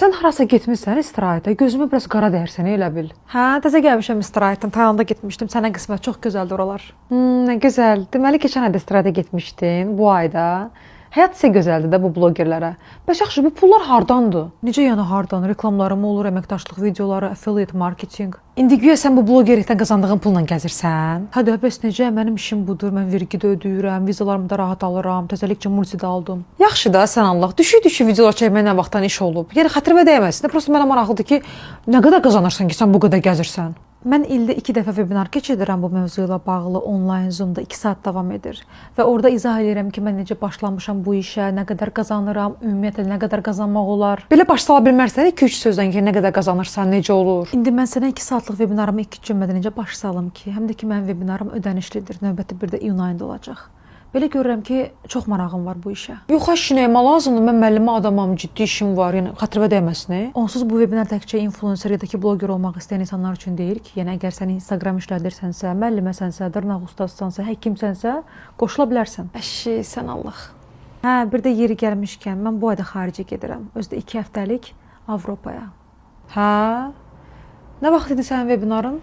Sən harasa getmisən istirahətə? Gözümə biraz qara dəyirsən elə bil. Hə, təzə gəlmişəm istirahətdən. Taylanda getmişdim. Sənə qismət, çox gözəldir oralar. Nə gözəl. Deməli keçən ayda istirahətə getmişdin, bu ayda. Həyat sizə gözəldir də bu blogerlərə. Bəs yaxşı, bu pullar hardandır? Necə yəni hardan? Reklamlarım olur, əməkdaşlıq videoları, affiliate marketing. İndi güya sən bu blogerlikdən qazandığın pulla gəzirsən? Hə də, bəs necə? Mənim işim budur. Mən vergi də ödəyirəm, vizalarımı da rahat alıram. Təzəlikcə multi də aldım. Yaxşı da sən Allah, düşük-düşük videolar çəkmək nə vaxtdan iş olub? Yəni xətrimə dəyməsin. Prosta mənə maraqlıdır ki, nə qədər qazanırsan ki, sən bu qədər gəzirsən? Mən ildə 2 dəfə webinar keçirirəm bu mövzu ilə bağlı, onlayn Zoom-da 2 saat davam edir və orada izah edirəm ki, mən necə başlamışam bu işə, nə qədər qazanıram, ümumiyyətlə nə qədər qazanmaq olar. Belə baş sala bilmərsən 2-3 sözdən ki, nə qədər qazanırsan, necə olur? İndi mən sənə 2 saatlıq webinarımı 2 cümlədə necə baş salım ki, həm də ki mənim webinarım ödənişlidir. Növbəti bir də iyun ayında olacaq. Belə görürəm ki, çox marağım var bu işə. Yox, əşi, nəyimə lazımdır? Mən müəllimə adamam, ciddi işim var. Yəni xətrimə dəyməsin. Onsuz bu webinar təkcə influencer ya da ki bloger olmaq istəyən insanlar üçün deyil ki, yəni əgər sən Instagram işlədirsənsə, müəlliməsənsə, dırnaq ustasısansa, həkimsənsə, qoşula bilərsən. Əşi, sən Allah. Hə, bir də yeri gəlmişkən mən bu ayda xaricə gedirəm. Özü də 2 həftəlik Avropaya. Hə? Nə vaxt idi sənin webinarın?